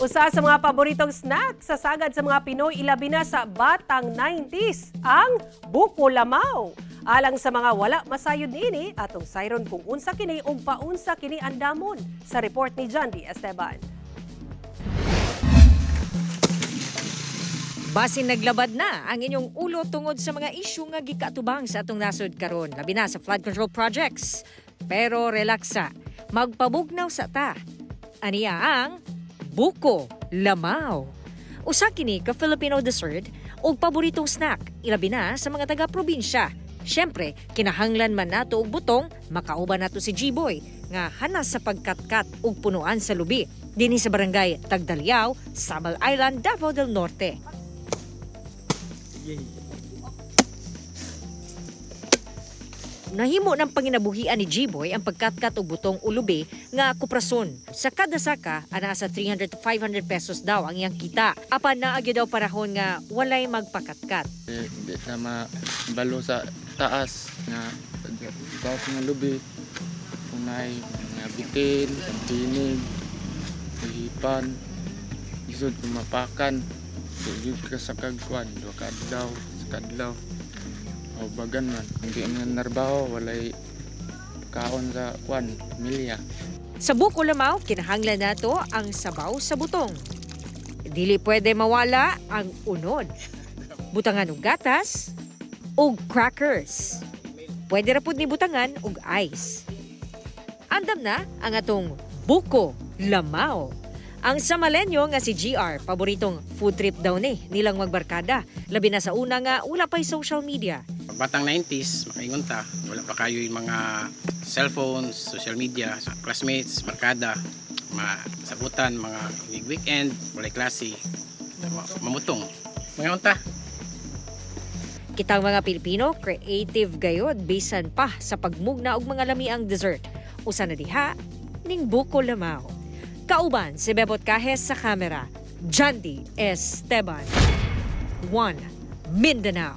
Usa sa mga paboritong snack sa sagad sa mga Pinoy, ilabi na sa batang 90s, ang buko lamaw. Alang sa mga wala masayod niini, atong sayron kung unsa kini ug paunsa kini andamon sa report ni John D. Esteban. Basin naglabad na ang inyong ulo tungod sa mga isyu nga gikaatubang sa atong nasod karon, labi na sa flood control projects. Pero relaksa, magpabugnaw sa ta. Aniya ang buko lamaw. Usa kini ka Filipino dessert ug paboritong snack, ilabi na sa mga taga-probinsya. Siyempre, kinahanglan man nato og butong, makauban nato si G-Boy nga hanas sa pagkatkat ug punuan sa lubi dinhi sa barangay Tagdalyaw, Samal Island, Davao del Norte. Nahimo ng panginabuhian ni G-Boy ang pagkatkat og butong ulubi nga kuprason. Sa kada saka, ana sa 300 to 500 pesos daw ang iyang kita. Apan naa gyud daw panahon nga walay magpakatkat. Di na mabalo sa taas nga taas nga lubi, kung naay mga bitin, tinig, hipan, isod kumapakan, di gyud ka sa kagkuan, duha ka adlaw, sa kadlaw. O bagan man, hindi man narbaho, walay kaon sa kuan, pamilya. Sa buko lamaw, kinahanglan nato ang sabaw sa butong. Dili pwede mawala ang unod. Butangan og gatas og crackers. Pwede ra pud ni butangan og ice. Andam na ang atong buko lamaw. Ang Samalenyo nga si GR, paboritong food trip daw ni nilang magbarkada. Labi na sa una nga wala pa'y social media. Batang 90s, makaingon ta, wala pa kayo yung mga cellphones, social media, classmates, barkada, mga sabutan, mga big weekend, walay klase, mamutong. Mga unta. Kitang mga Pilipino, creative gayod bisan pa sa pagmugna og mga lamiang dessert. Usa na diha ning buko lamaw. Kauban si Bebot Cajes sa kamera, Jandy Esteban. 1 Mindanao.